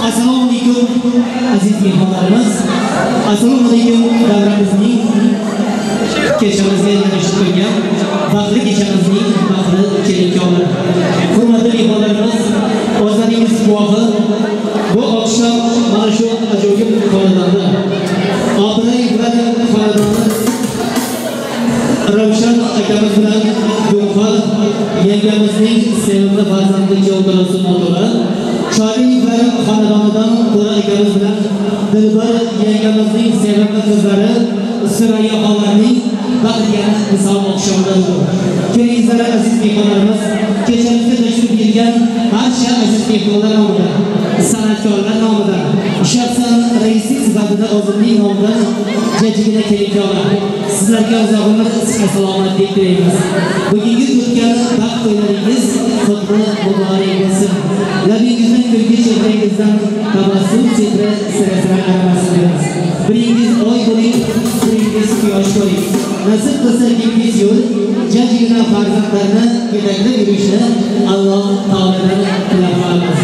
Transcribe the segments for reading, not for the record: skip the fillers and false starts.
Assalomu alaykum aziz mehmonlarimiz. Assalomu alaykum davramizning kechamizga yarashib qo'ygan baxtli kechamizning baxtli kelinkovlari. Hurmatli mehmonlarimiz, o'zlaringiz guvohi bu oqshom mana shu ajoyib xonadonda Obirayevlar xonadoni Ravshan akamiz bilan Gulxor yangamizning sevimli farzandi Jovdirasul Motora, Choliyevlar xonadonidan To'ra akamiz bilan Dilbar yangamizning sevimli qizlari Surayyo xolaning baxtgani misol oqshomlaridir. Kelingizlar aziz mehmonlarimiz, kechamizga tashrif buyurgan barcha aziz mehmonlar nomidan, san'atkorlar nomidan, shaxsan raislik sifatida o'zimning nomimdan jajjigina kelin-kuyovlar, sizlarga uzoq umr, salomatlik tilaymiz. Bugungi o'tgan baxt to'ylaringiz qutli muborak bo'lsin. Labingizdan kulgi, chehrangizdan tabassum sehri sira-sira arimasin deymiz. Biringiz oy bo'ling, biringiz quyosh bo'ling. Nasib qilsa keyingi yo'l jajjigina farzandlarni yetaklab yurishni Alloh taolodan tilab qolamiz.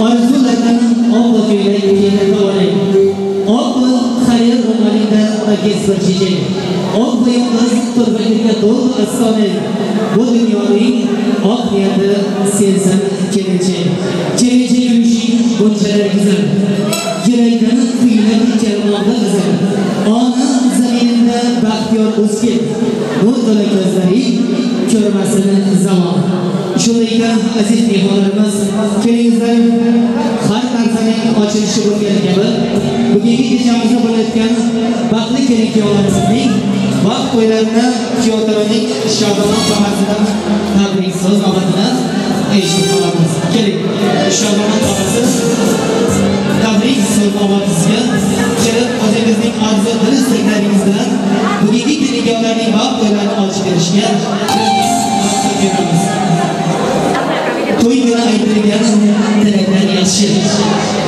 Orzulardan oq ko'ylak kiyinib oling. Oq xarir ro'molingda pakiz bir chechak. Oq yolg'iz turbagirga to'l afsona. Bu dunyoning oq niyati sensan kelinchak. Kelinchak yurishing bunchalar go'zal. Yurakdan kuylab kelmoqda go'zal. Ona zaminida baxtiyor o'sgin. Nur to'la ko'zlaring ko'rmasin zamon. Shunday ekan aziz mehmonlarimiz, kelingizlar har narsaning ochilishi bo'lgani kabi bugungi kechamizda bo'layotgan baxtli kelin-kuyovlarimizning baxt to'ylarini kuyovto'raning shodumon tog'asidan tabrik so'z navbatini eshitib qolamiz. Keling, shodumon tog'asi tabrik so'z navbati sizga. Kelib o'zingizning orzu dil istaklaringiz bilan bugungi kelin-kuyovlarning baxt to'ylarini ochib berishga beramiz. To'y kuni aytilgan tilaklar yaxshi.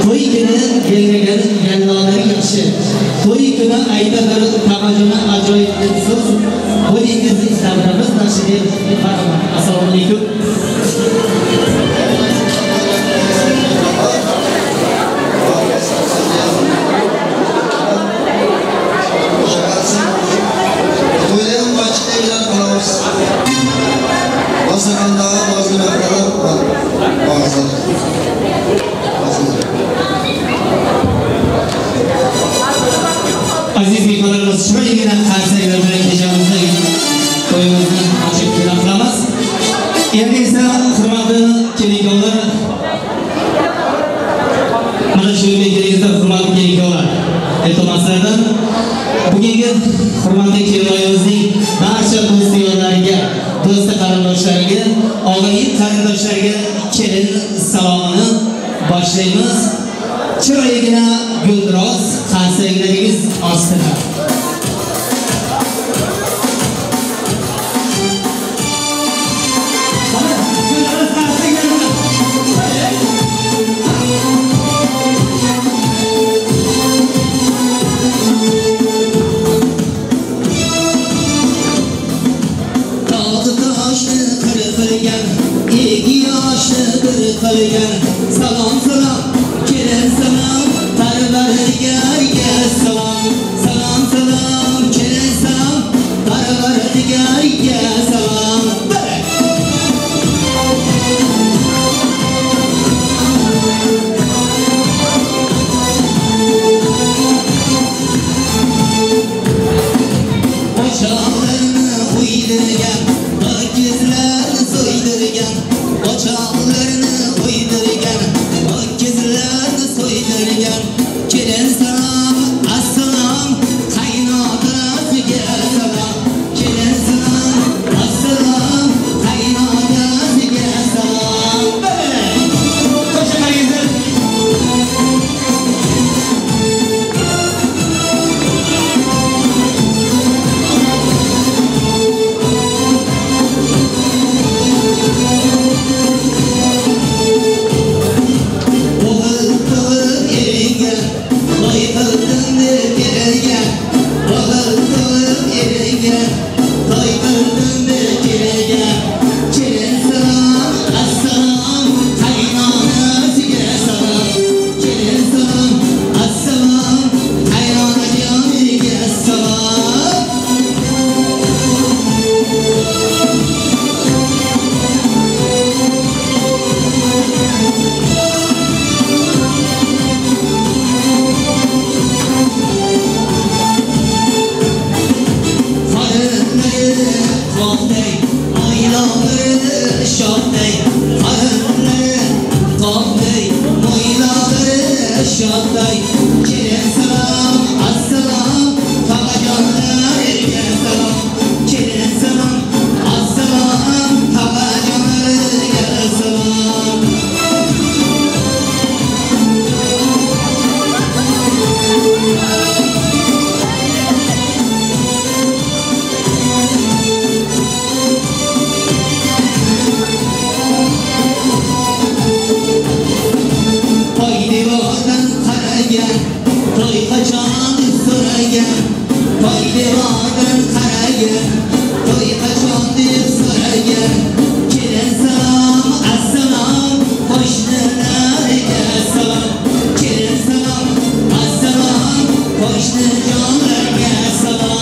To'y kuni berilgan yallolar yaxshi. To'y kuni aytilir tag'ajoni ajoyib so'z. Bo'yingizning davramiz naqshi deb marhamat. Assalomu alaykum. To'ylarim ochib qolamiz. Aziz mehmonlarimiz, chiroyligina qarsaklar bilan kechamizni to'yimizni ochib e'lon qilamiz. Endi esa hurmatli kelin-kuyovlar, mana shu yerga kelingizlar, hurmatli kelin-kuyovlar. Iltimoslardan bugungi hurmatli kelinoyimizning barcha do'st-yorlariga, do'st qarindoshlariga, og'ayni qarindoshlarga kelin salomini boshlaymiz. Chiroyligina guldiroz qarsaklaringiz ostida. Salom salom kelin salom, parvardigorga salom. Salom salom kelin salom, parvardigorga salom. Ochoqlarni o'ydirgan, ho'kizlarni so'ydirgan. Ochoqlarni o'ydirgan, ho'kizlarni so'ydirgan. Kelin salom, assalom, qaynotasiga salom. Kelin salom, assalom, qaynotasiga salom. Qo'shiqlaringizni Kelin salom, assalom, tog'ajonlar. Devordan qaragan, to'y qachon deb so'ragan. Kelin salom, assalom, qo'shnilarga salom. Kelin salom, assalom, qo'shnijonlarga salom.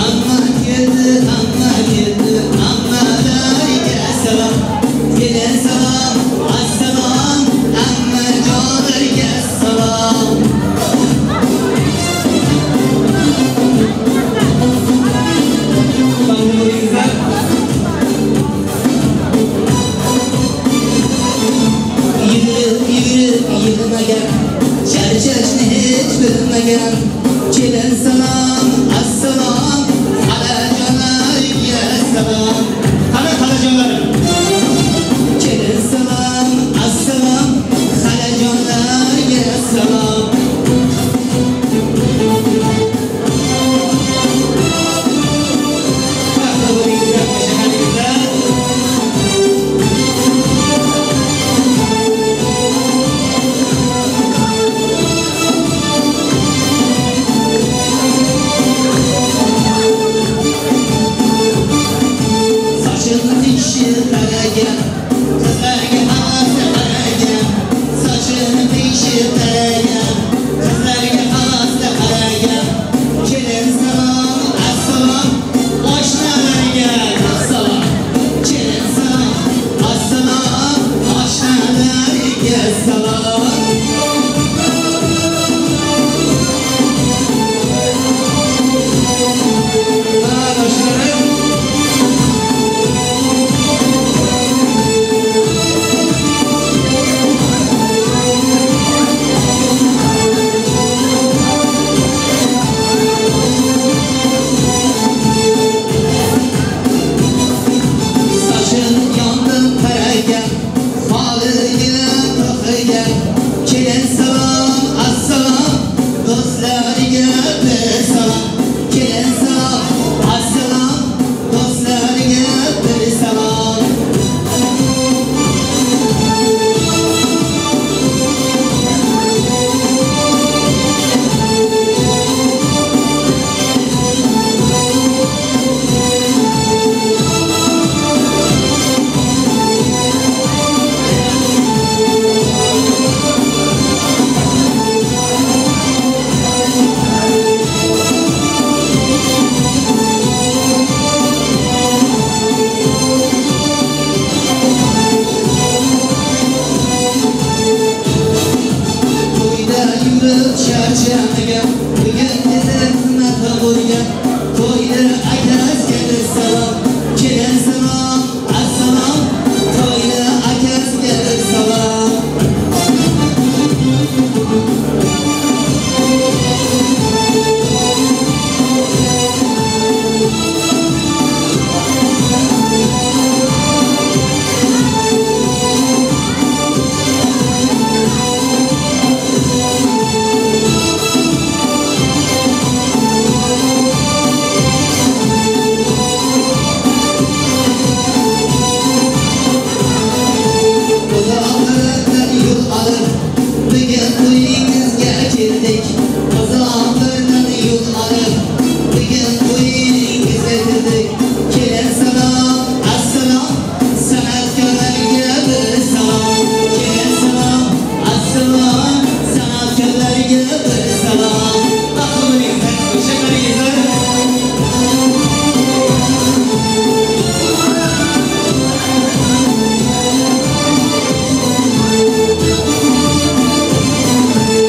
Amma keldi, amma keldi, ammalarga salom. Kelin salom, assalom, ammajonlarga salom. Yugurib yugurib yig'magan, charchashni hech bilmagan. Kelin salom, assalom, xalajonlarga salom. Qani xalajonlarim? Kelin salom, assalom, xalajonlarga salom. Baxtli bo'lingizlar, qo'shiqlaringizlar. Sochini teshib taragan, qizlarga havasi qaragan. Sochini teshib taragan, qizlarga havasi qaragan. Kelin salom, assalom, oshnalarga salom. Kelin salom, assalom, oshnalarga salom. Oshnalarım. Saçın yandım taragan, xoligini to'qigan. Kelin salom, assalom, do'stlariga bir salom. Kelin salom, assalom, do'stlariga bir salom. To'yda yurib charchamagan, bugun xizmat bo'lgan. To'yda akasiga bir salom, kelin salom, assalom, to'yda akasiga bir salom. Uzoqlardan yo'l olib, bugun to'yingizga keldik. Uzoqlardan yo'l olib, bugun to'yingizga keldik. Kelin salom, assalom, san'atkorlarga bir salom. Kelin salom, assalom, san'atkorlarga bir salom. Baxtli bo'lingizlar, qo'shiqlaringizlar.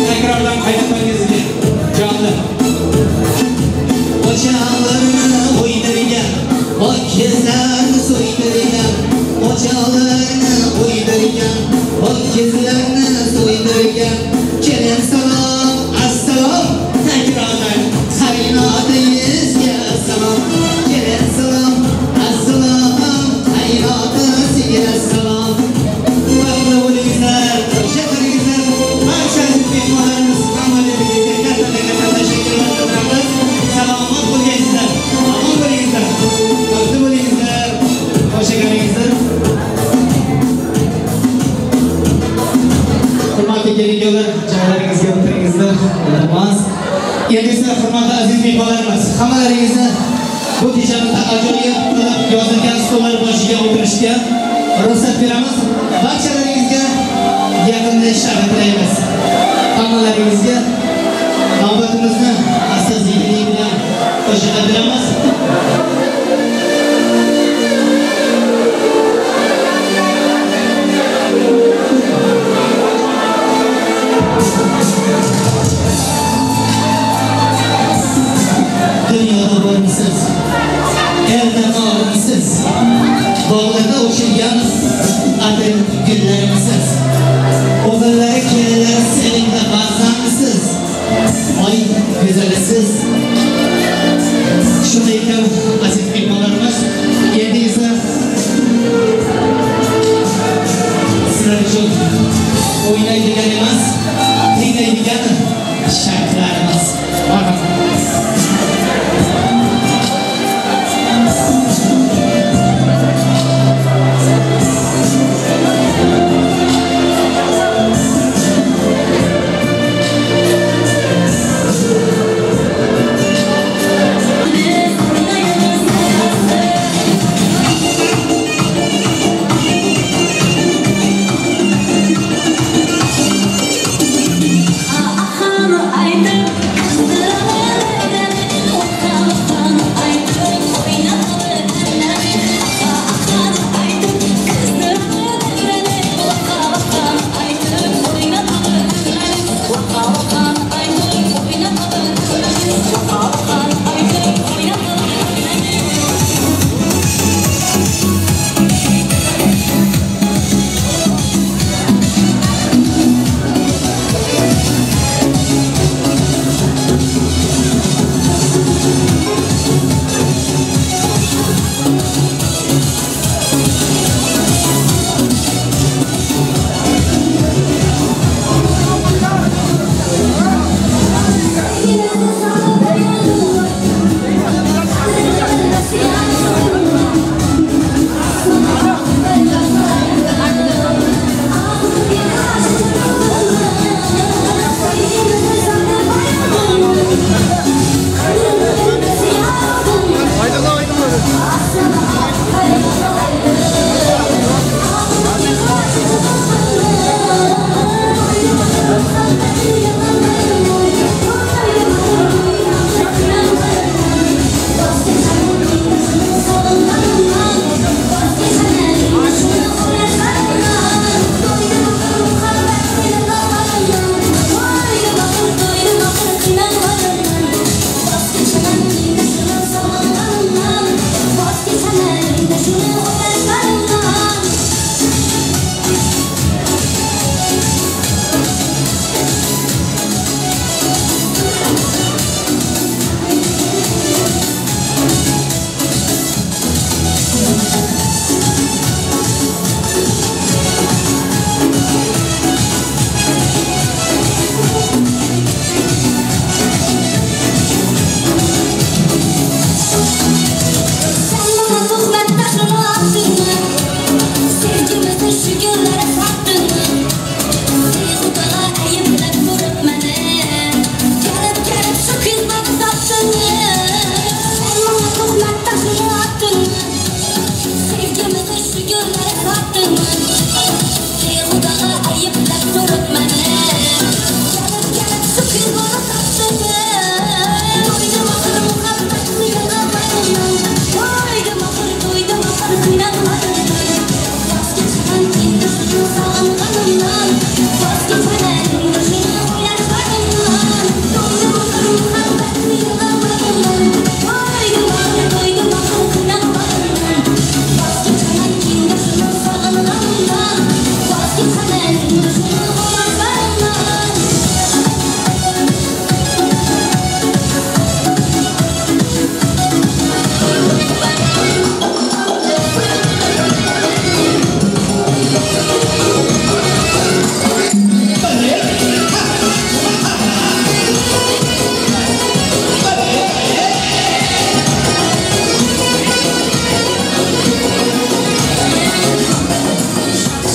Tekrardan qaynotangizga jonli. O'choqlarni o'ydirgan, ho'kizlarni so'ydirgan. O'choqlarni o'ydirgan, ho'kizlarni so'ydirgan. Kelin salom, assalom, takrordan qaynotangizga salom. Kelin salom, assalom, qaynotasiga salom. Baxtli bo'lingizlar. Keling, joylaringizga o'tiringizlar, iltimos. Endi esa hurmatli aziz mehmonlarimiz, hammalaringizni bu kechamizda ajoyib qilib yozilgan stollar boshiga o'tirishga ruxsat beramiz. Barchalaringizga yaqinda ishlarni tilaymiz. Hammalaringizga navbatimizni asta-sekinlik bilan boshlab beramiz. Dunyoda bormisiz, erda orimsiz, bog'larda o'chirgan atir gullarmisiz, o'g'illari kelinlari sevimli farzandmisiz, oy go'zalisiz. Shunday ekan, aziz mehmonlarimiz, endi esa sizlar uchun o'ynaydigan emas, tinglaydigan shartlarimiz. Marhamat.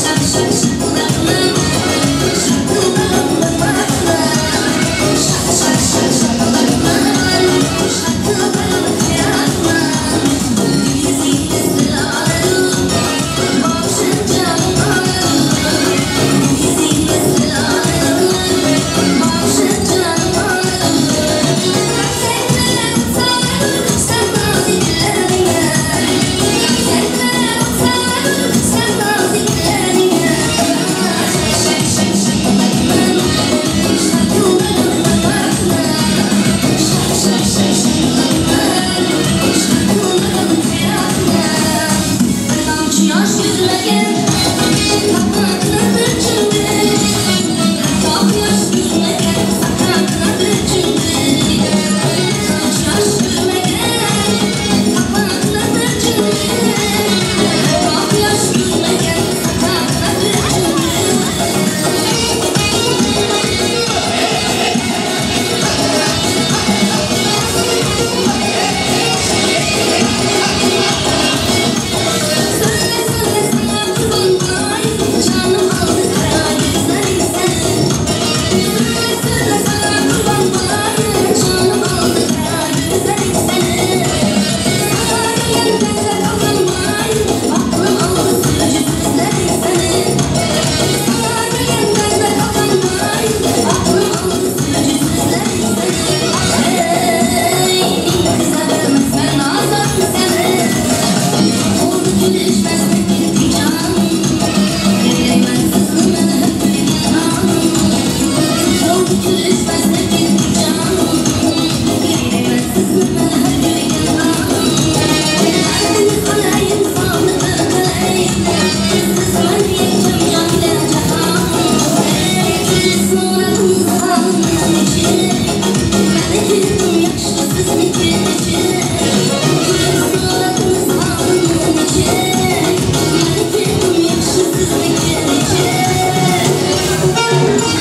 Şak şak şak. Yeah.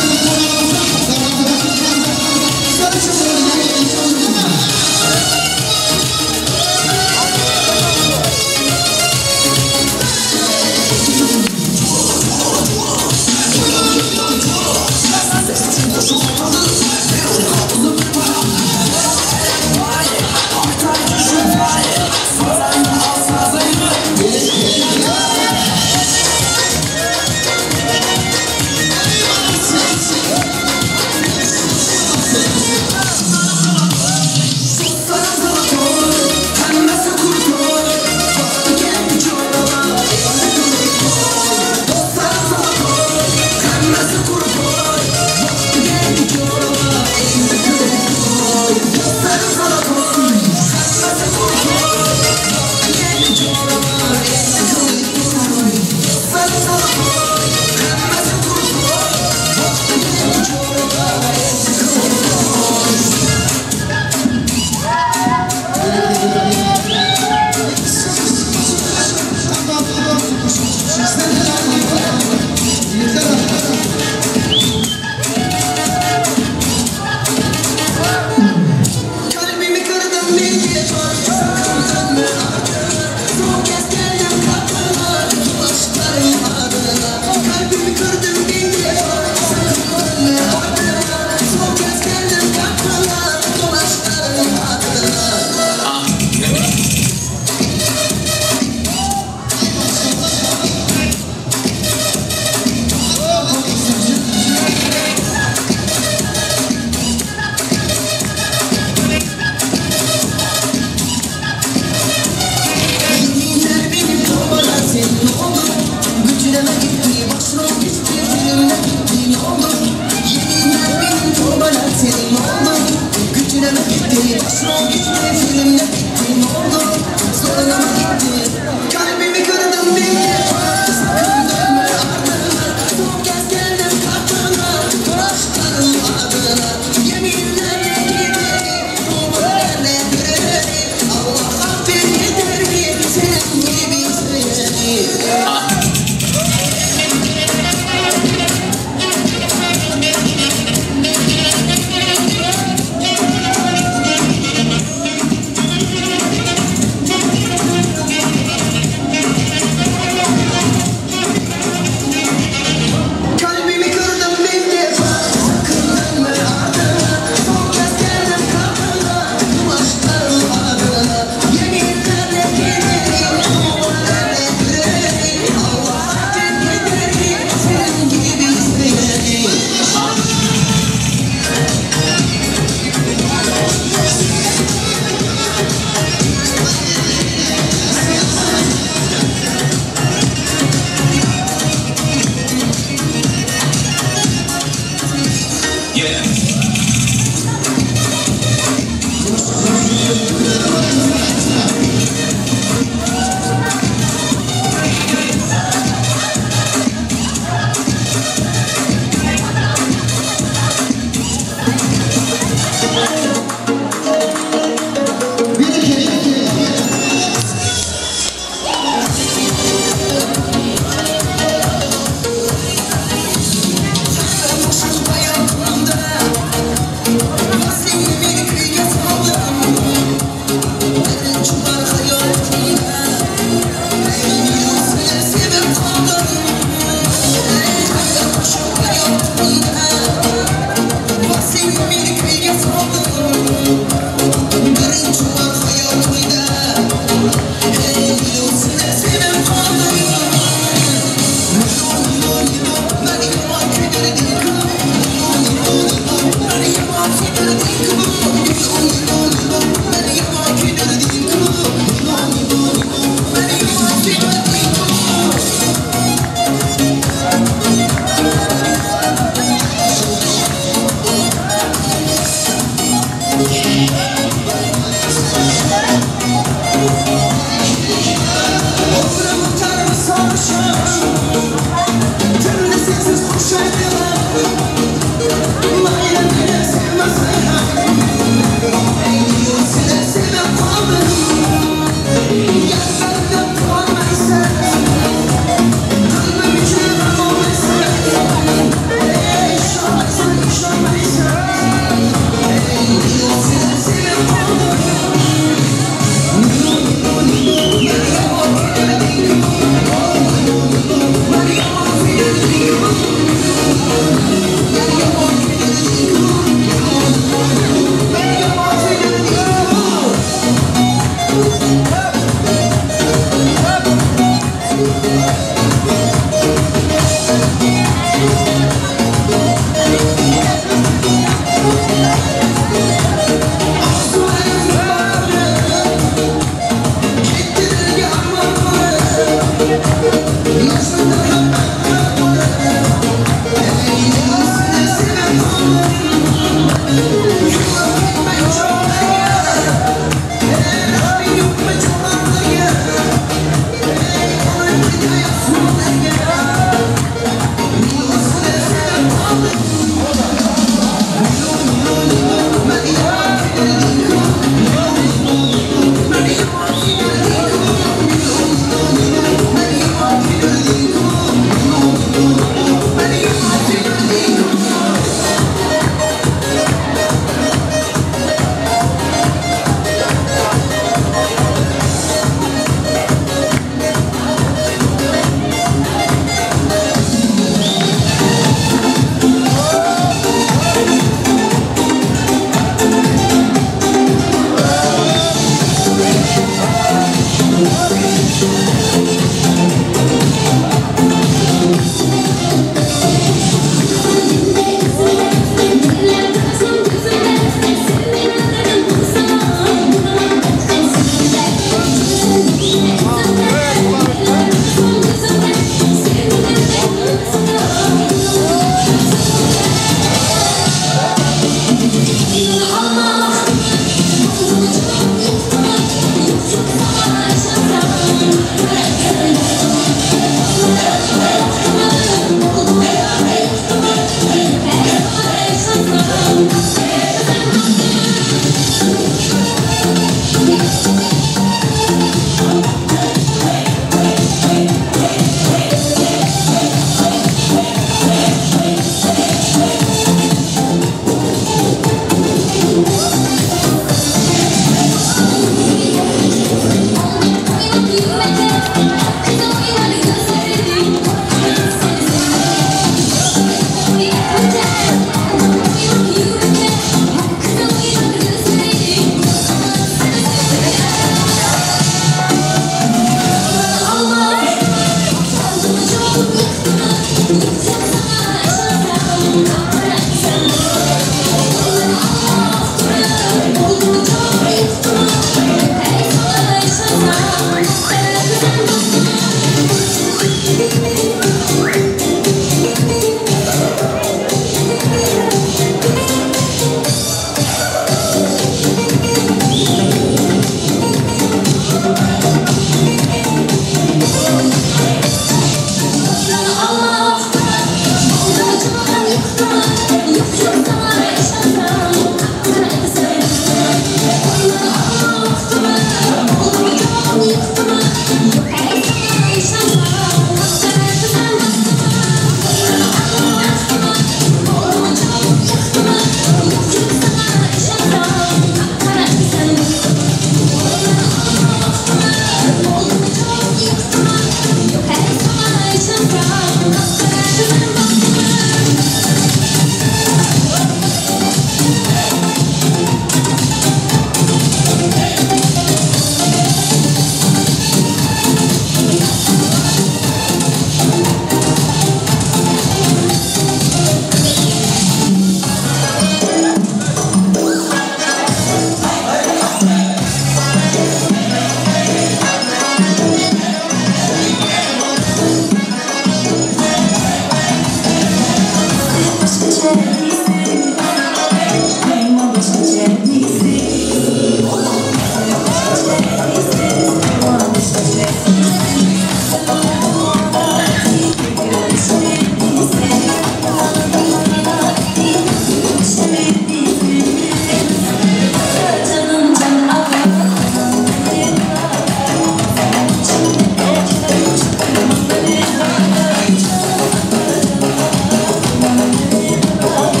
Oh,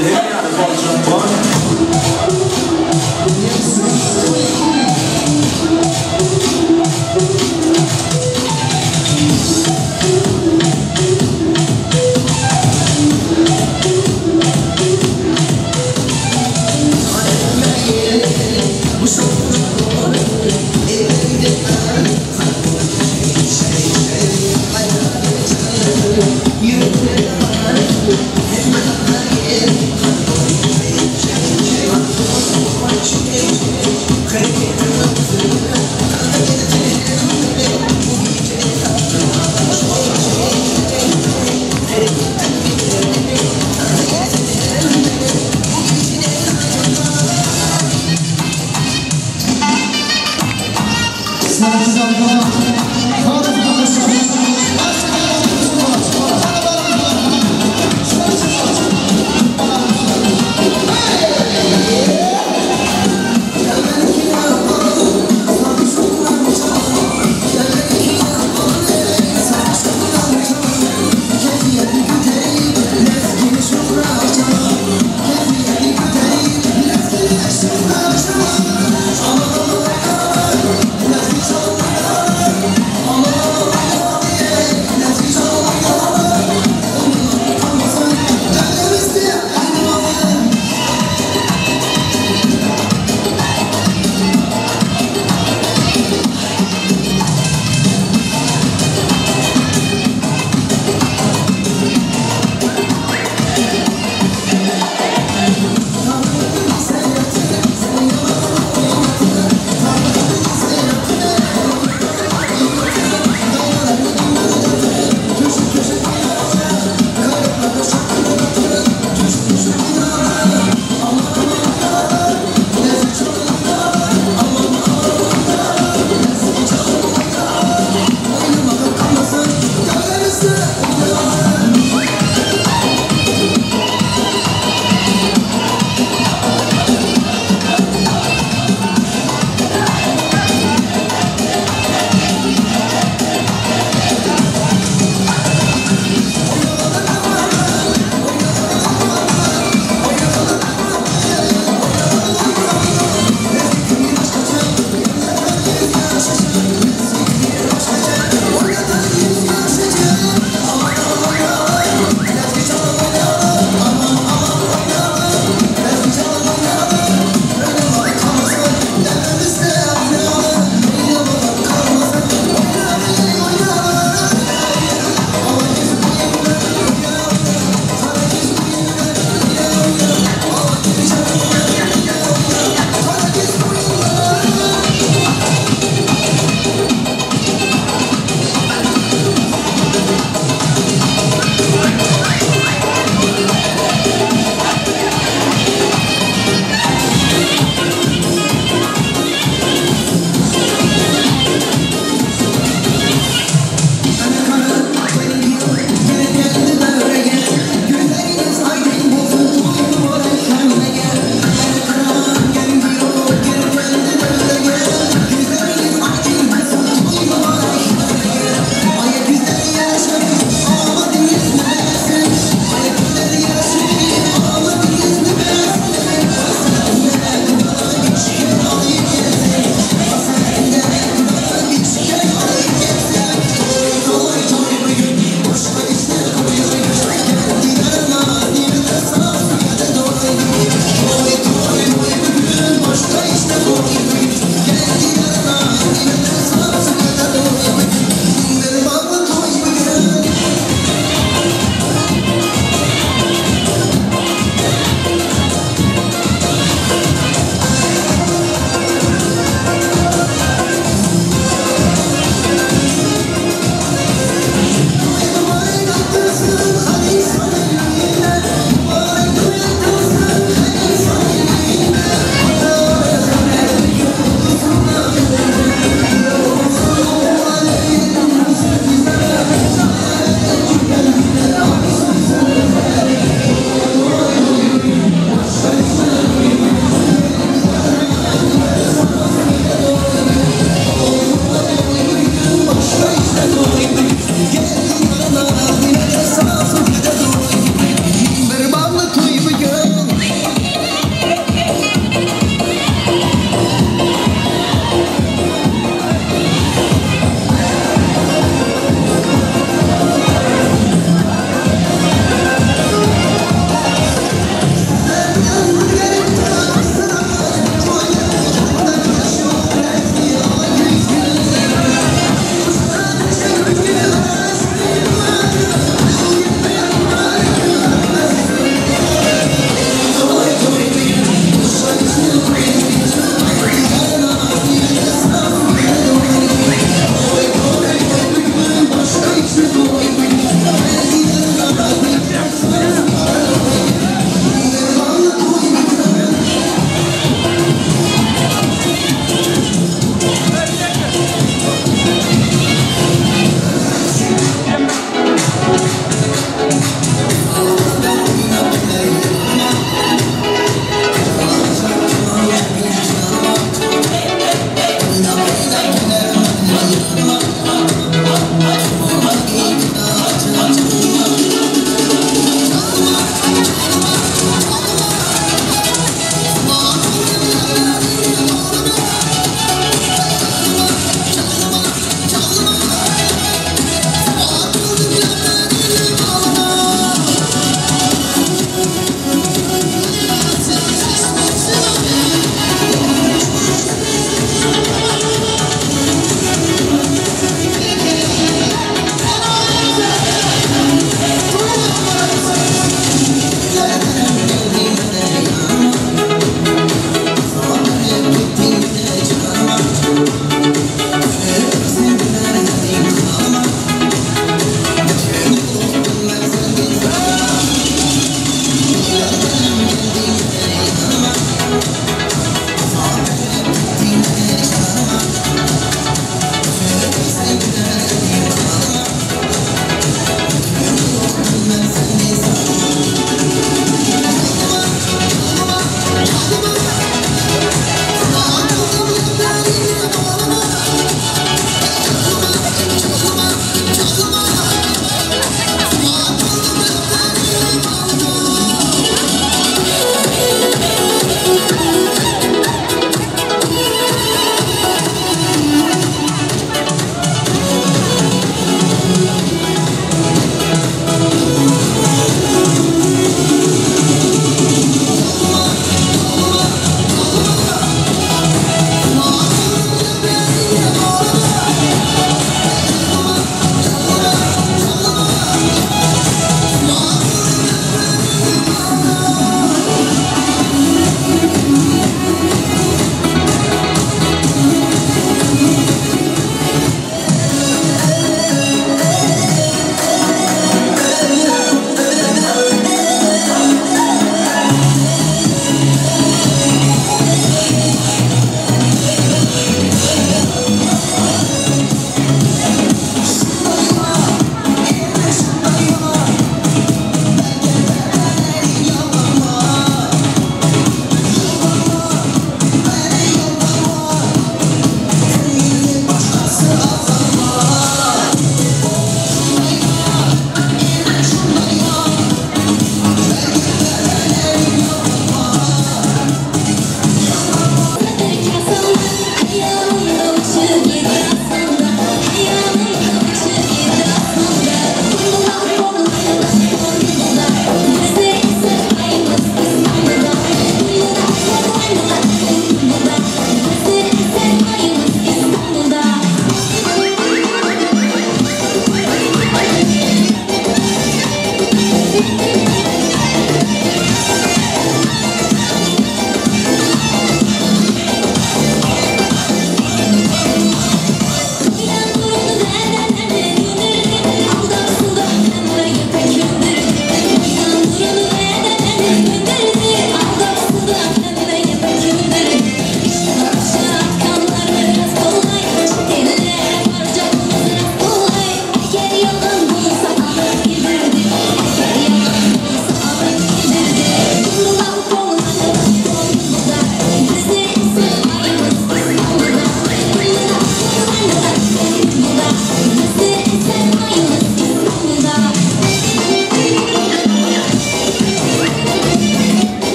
You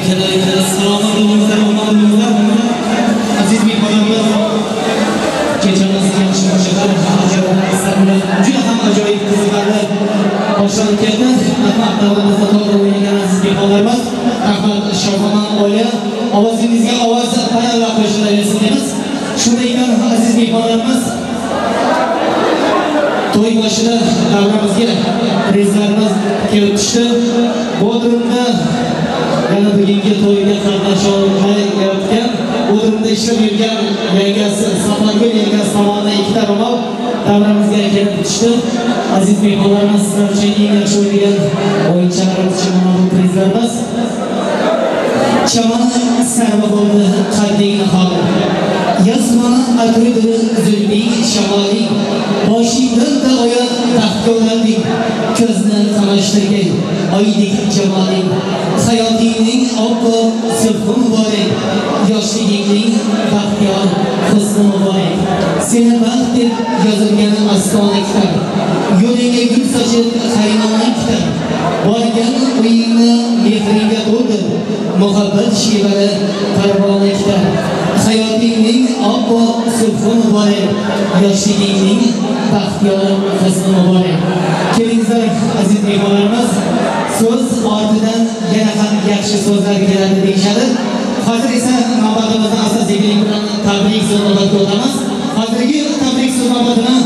Kelinglar, salomat bo'linglar, omon bo'linglar. Aziz mehmonlarimiz, kechamiz yaxshi qo'shiqlar, ajoyib raqslar bilan juda ham ajoyib qiziqarli boshlanib ketdi. Rahmat davramizda to'g'ri o'ynagan aziz mehmonlarimiz. Rahmat Shohomon oila, ovozingizga ovoz baralla qo'shilaversin deymiz. Shunday ekan aziz mehmonlarimiz, to'y boshida davramizga prezlarimiz kelib tushdi. Bodrumda yana bugungi to'yga qatnasha olmayotgan, Bodrumda ishlab yurgan yangasi Safargul yangasi tomonidan ikkita ro'mol davramizga kelib tushdi. Aziz mehmonlarimiz, sizlar uchun eng yaxshi o'ynagan o'yinchilarimiz uchun mana bu prezlarimiz. Chaman sarva bo'ldi qalbing holi. Yazma atridir zulming shamoling. Boshingdan da oyoq taxtga o'ralding. Ko'zni qamashtirgan oydek jamoling. Hayotingning oppoq sulhi muborak. Yoshligingning baxtiyor husni muborak. Seni baxt deb yozilgan ostona kitob. Yo'lingga gul sochib xaymona kitob. Borgan uyingni mehringga to'ldir. Muhabbat shevali parvona kitob. Hayotingning oppoq sulhi muborak. Yoshligingning baxtiyor husni muborak. Kelingizlar aziz mehmonlarimiz, so'z ortidan yana ham yaxshi so'zlar keladi deyishadi. Hozir esa navbatimizni asosiylik bilan tabrik so'z navbatiga o'tamiz. Hozirgi tabrik so'z navbatini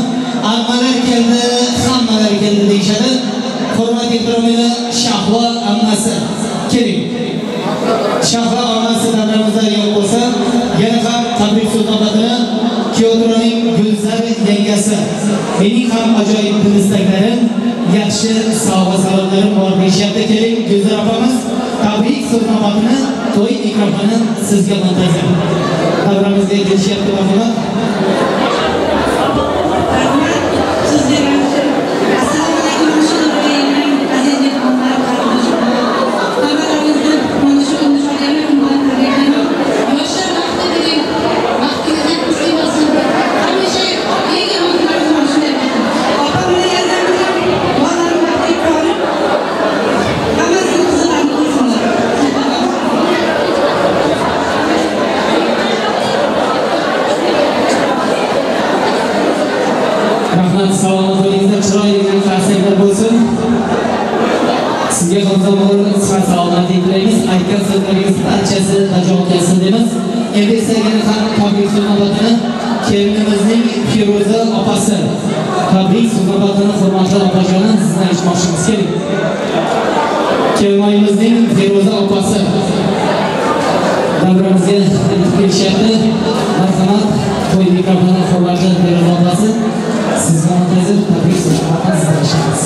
ammalar keldi, hammalar keldi deyishadi. Hurmat ehtiromli Shahlo ammasi. Keling. Shahlo ammasi davramizda yo'q bo'lsa, yana ham tabrik so'z navbatini Kiyoturaning Gulzar yangasi. Mening ham ajoyib istaklarim, yaxshi sovg'a salomlarim bor deyishyapti. Keling Gulzar opamiz, tabrik so'z navbatini to'y mikrofoni sizga muntazir. Davramizga kelishyapti marhamat. Rahmat sizga. Assalomu alaykum aziz mehmonlar, qarindoshlar. Hammalarimizni mana shu nishonli kun bilan tabriklayman. Yoshlar baxtli bo'ling, baxtingizdan ko'z tegmasin. Hamisha eng yomon kunlarimiz mana shunday bo'lsin. Opam bilan yangam bilan bolalarim baxtli ko'rib, hammasini qiziqarli qilsinlar. Rahmat, salomat bo'linglar, chiroyli qarsaklar bo'lsin. Sizga ham sihat salomatlik tilaymiz. Aytgan so'zlaringiz barchasi bajo kelsin deymiz. Endi esa yana ham tabrik so'z navbatini kelinimizning Feruza opasi. Tabrik so'z navbatini hurmatli opajonim sizdan eshitmoqchimiz. Keling. Kelinoyimizning Feruza opasi davramizga yetib kelishyapti. Marhamat, to'y mikrofoni hurmatli Feruza opasi. Sizga muntazir tabrik so'z navbatini sizdan eshitamiz.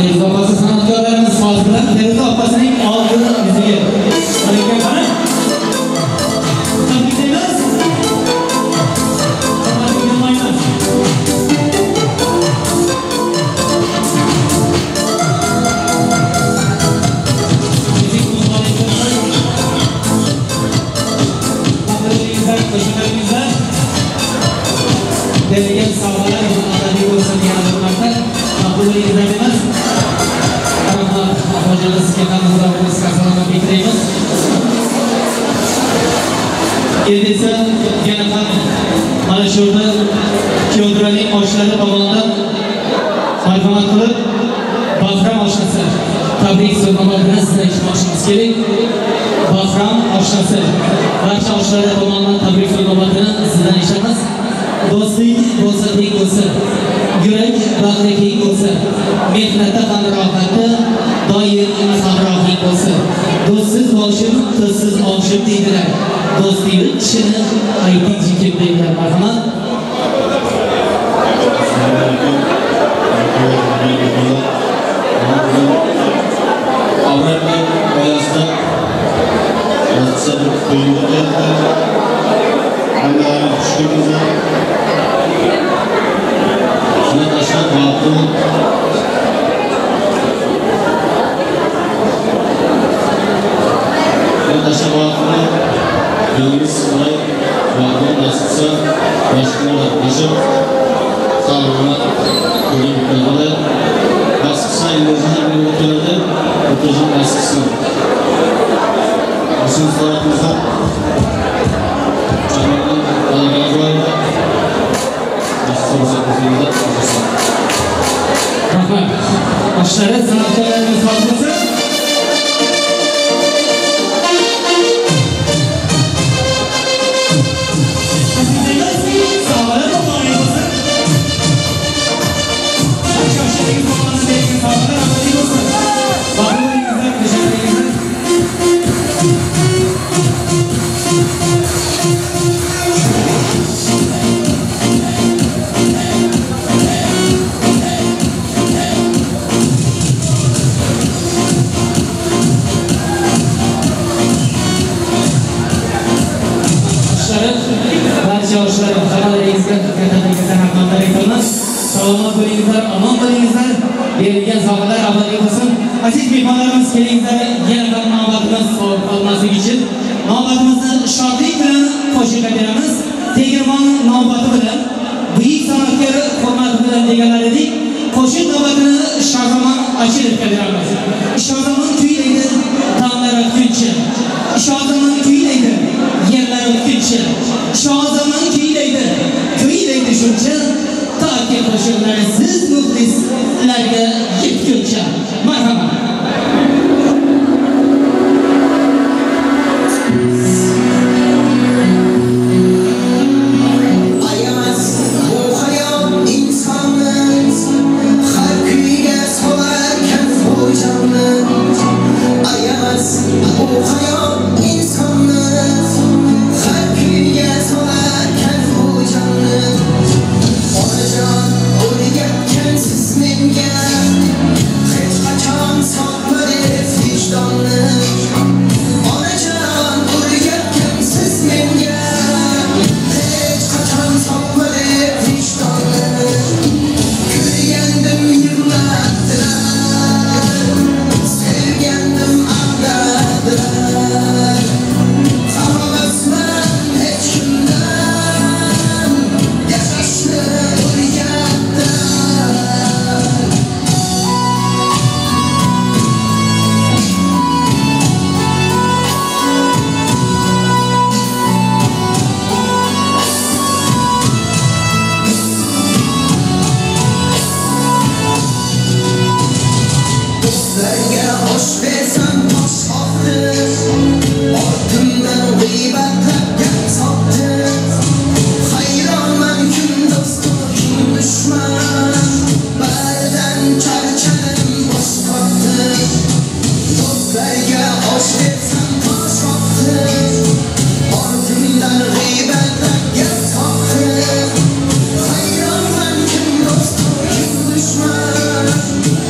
Feruza opasi san'atkorlarimiz soz bilan Feruza opasining oldini yuziga. Tabriklaymiz. Berilgan sovg'alar abadiy bo'lsin yana bir marta. Maqbul emas. Rahmat opajonim, sizga ham xudo salomatlik tilaymiz. Endi esa yana ham mana shu yerda Kiyoturaning oshlari tomonidan marhamat qilib Bahram oshnasi tabrik so'z navbatini sizdan eshitmoqchimiz. Keling. Bahram oshnasi barcha oshlari tomonidan tabrik so'z navbatini sizdan eshitamiz. Do'stlik bo'lsa teng bo'lsin, yurak bag'ri keng bo'lsin, mehnatda ham rohati doim hamrohing bo'lsin. Do'stsiz boshim, tuzsiz oshim deydilar. Do'stlik kishini aytingchi kim deydilar. Marhamat. Obro'li oilasida Nasipsa bir to'yga keldi. Hammalarni xush ko'rdingizlar. Shundan tashqari yo'lingiz qulay vaqtni nasibsa boshqalar qo'shib salomat ko'ring bo'ladi. Nasibsa endi o'tiradi, o'tirishni nasibsa. Sizning tarafingizdan Rahmat. Oshlari san'atkorlarimiz sog' bo'lsin. Salomat bo'lingizlar, omon bo'lingizlar, berilgan sovg'alar abadiy bo'lsin. Aziz mehmonlarimiz, kelingizlar, yana bir navbatimiz sovib qolmasligi uchun navbatimizni shodlik bilan qo'shiqqa beramiz. Tegirmon navbati bilan, buyuk san'atkor hurmati bilan deganlar edik. Qo'shiq navbatini Shahzomon Ashirovga beramiz. Shahzomon kuylaydi, tonglar otguncha. Shahzomon kuylaydi, yerlar o'tguncha. Shahzomon kuylaydi, kuylaydi shuncha. Toki qo'shiqlari siz muxlislarga yetguncha. Marhamat. Ayamas bu hayot insonni, har kuyga solarkan bu jonni. Ayamas bu hayot insonni, har kuyga solarkan bu jonni. Onajon o'rgatgansiz menga, hech qachon sotma deb vijdonni. Onajon o'rgatgansiz menga, hech qachon sotma deb vijdonni. Ko'rgandim yig'latdilar, sevgandim aldadilar. Xafa hech kimdan, yashashni o'rgatdilar. Do'stlarga osh bersam tosh otdi, ortimdan g'iybatlab gap sotdi. Hayronman kim do'stu kim dushman, baridan charchadim bosh tortdi. Do'stlarga osh bersam tosh otdi, ortimdan g'iybatlab gap sotdi. Hayronman kim do'stu kim dushman,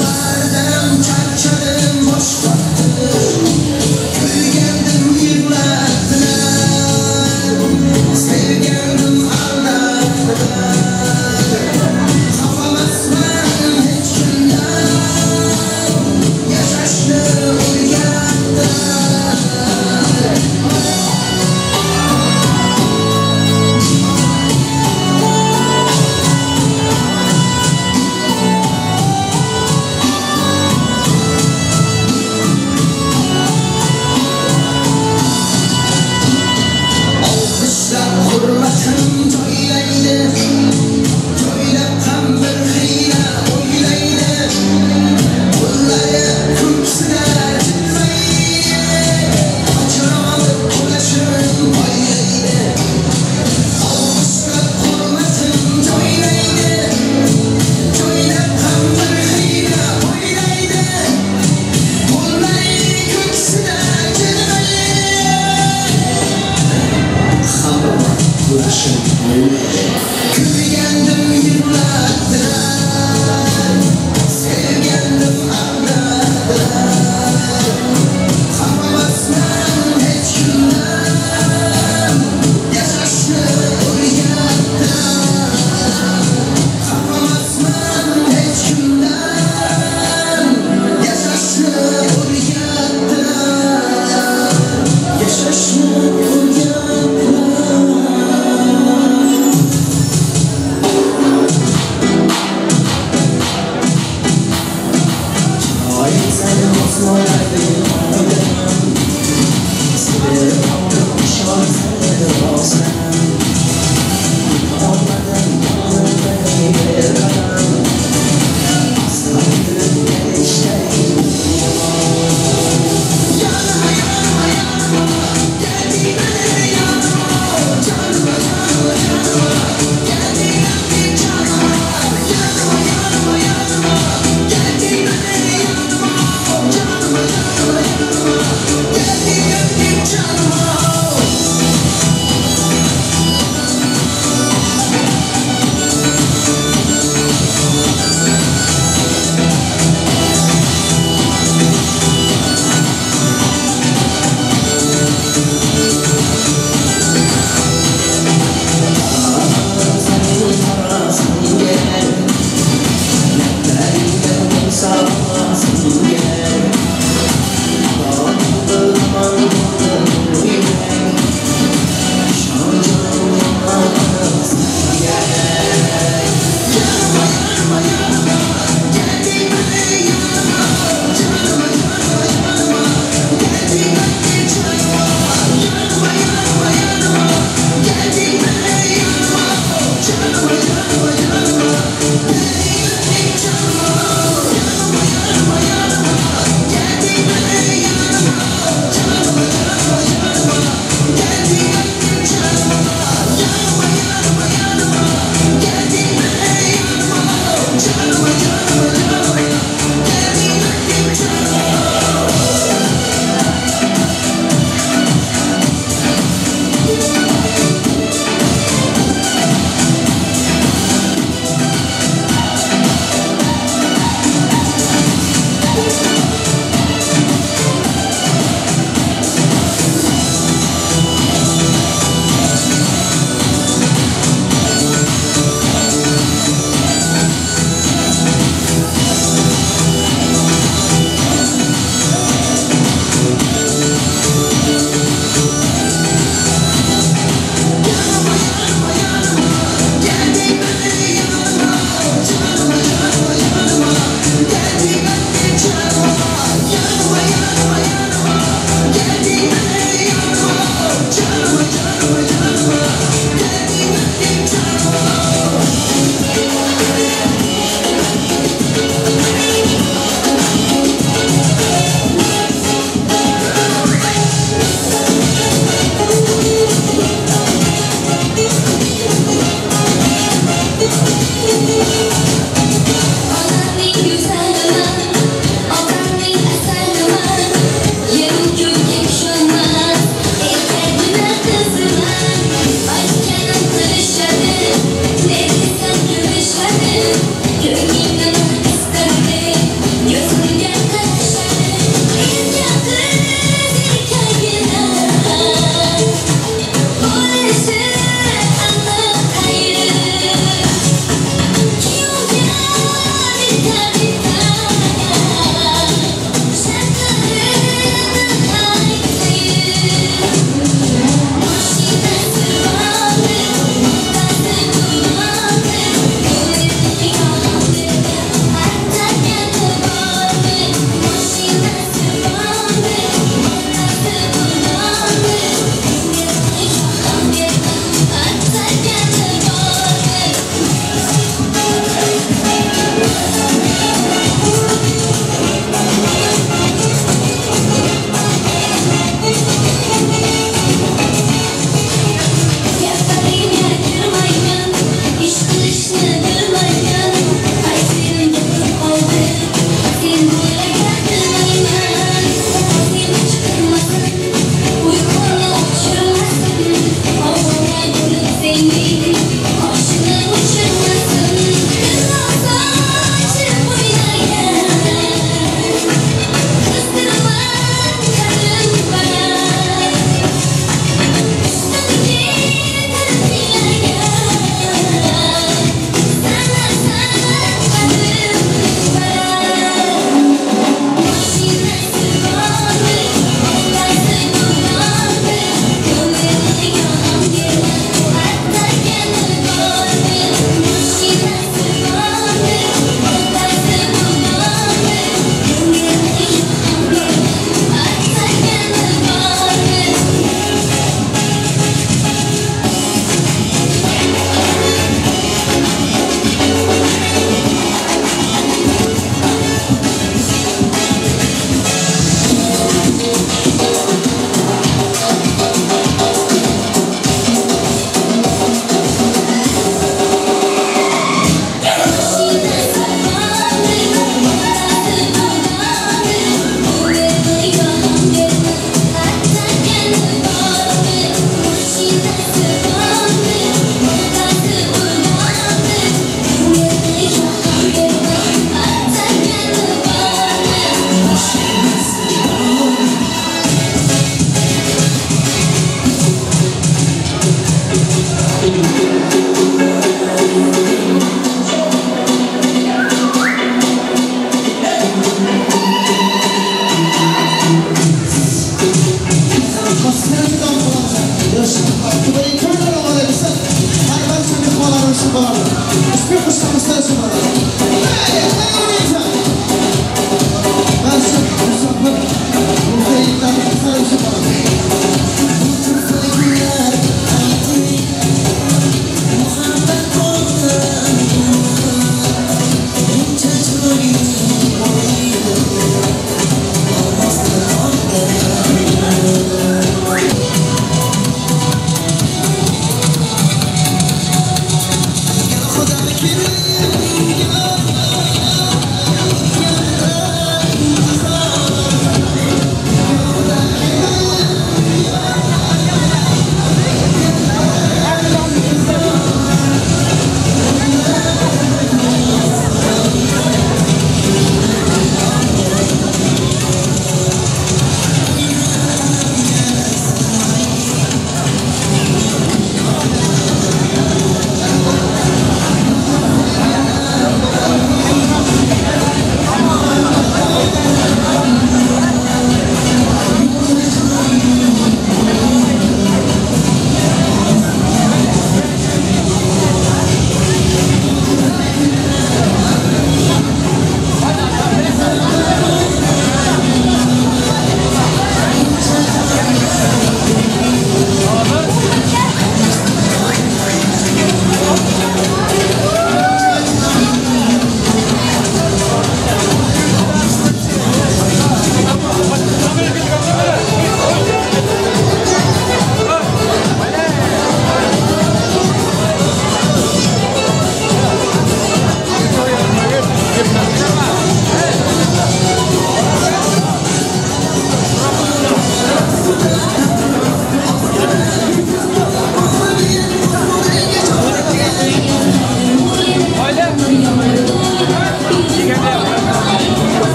baridan charchadim bosh tortdi. Ko'rgandim yig'latdilar, sevgandim aldatdilar. Xafa emasman hech kimdan, yashashni o'rgatdilar. Olqishlab hurmatim joylaydi, joylab ham bir xiyla o'ylaydi. Qo'llari ko'ksida jilmaydi, ajralib qo'lashim poylaydi. Olqishlab hurmatim joylaydi, joylab ham bir xiyla o'ylaydi. Qo'llari ko'ksida jilmaydi, Ko'rgandim yig'latdilar, sevgandim aldatdilar. Xafa emasman hech kimdan.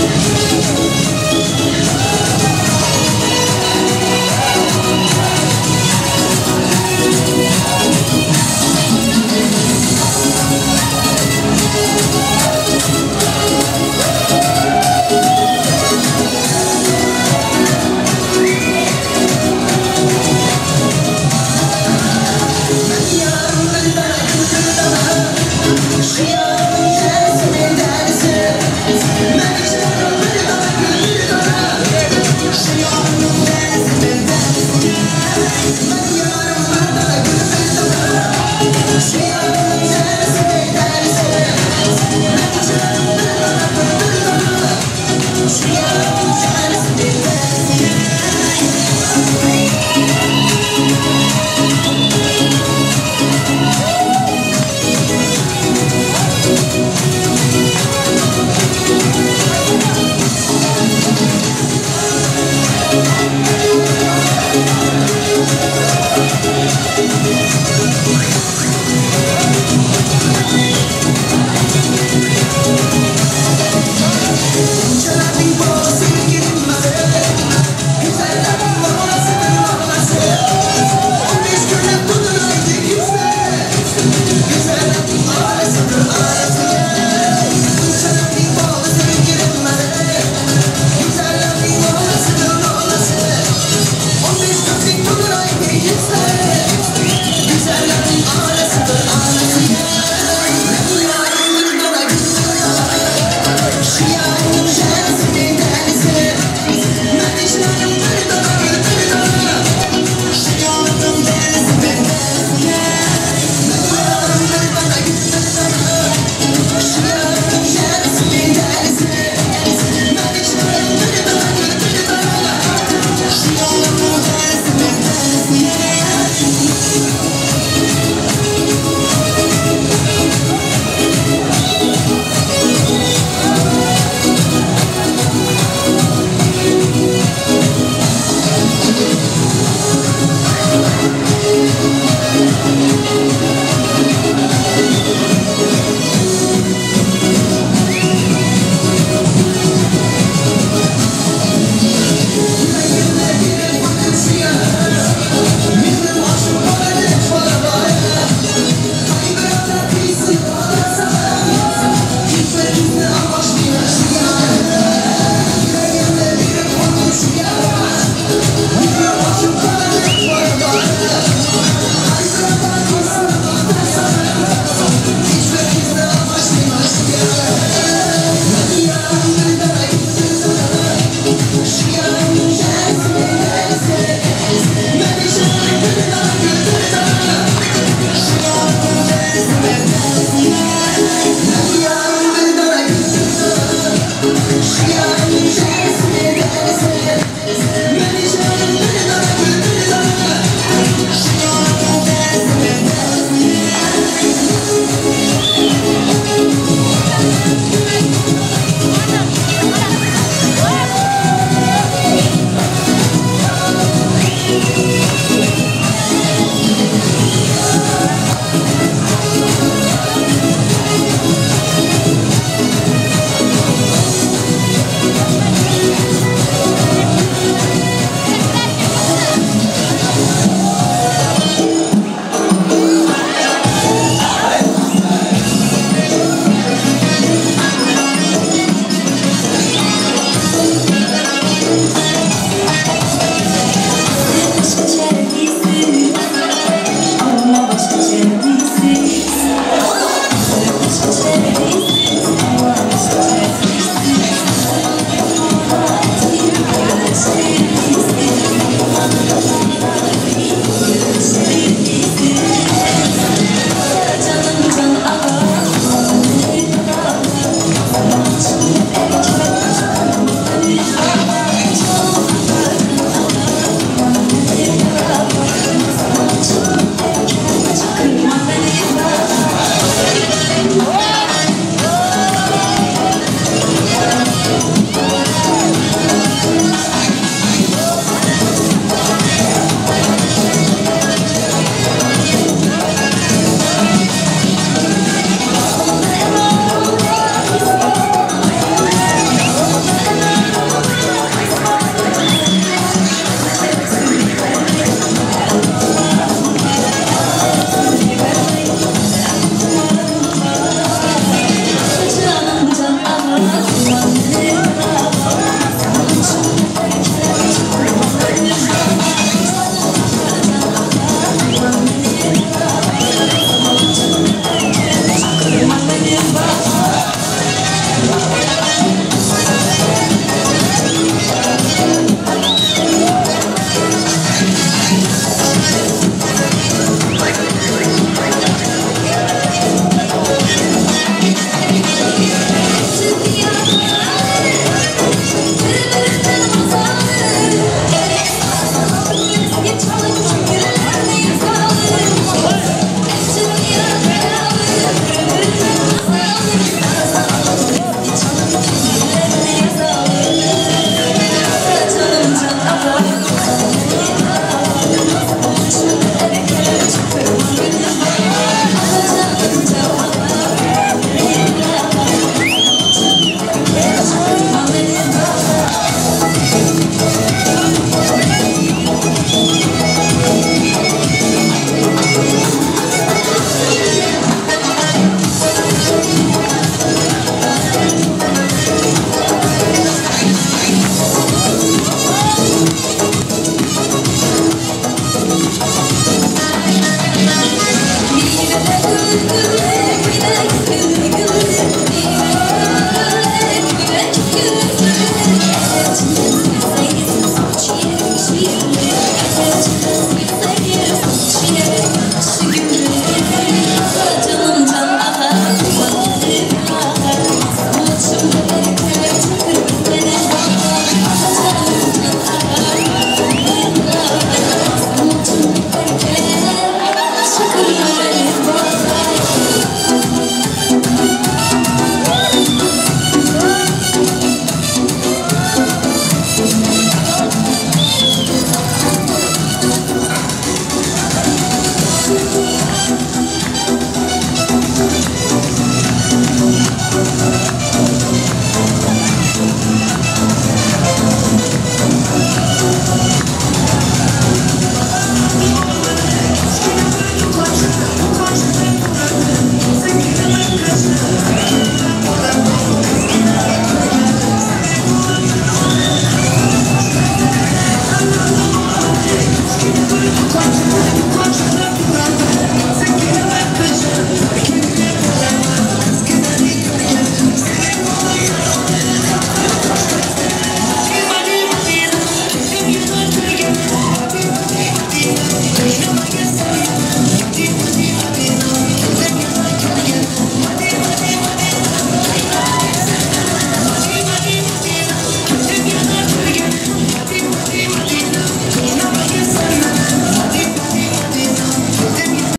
Thank you.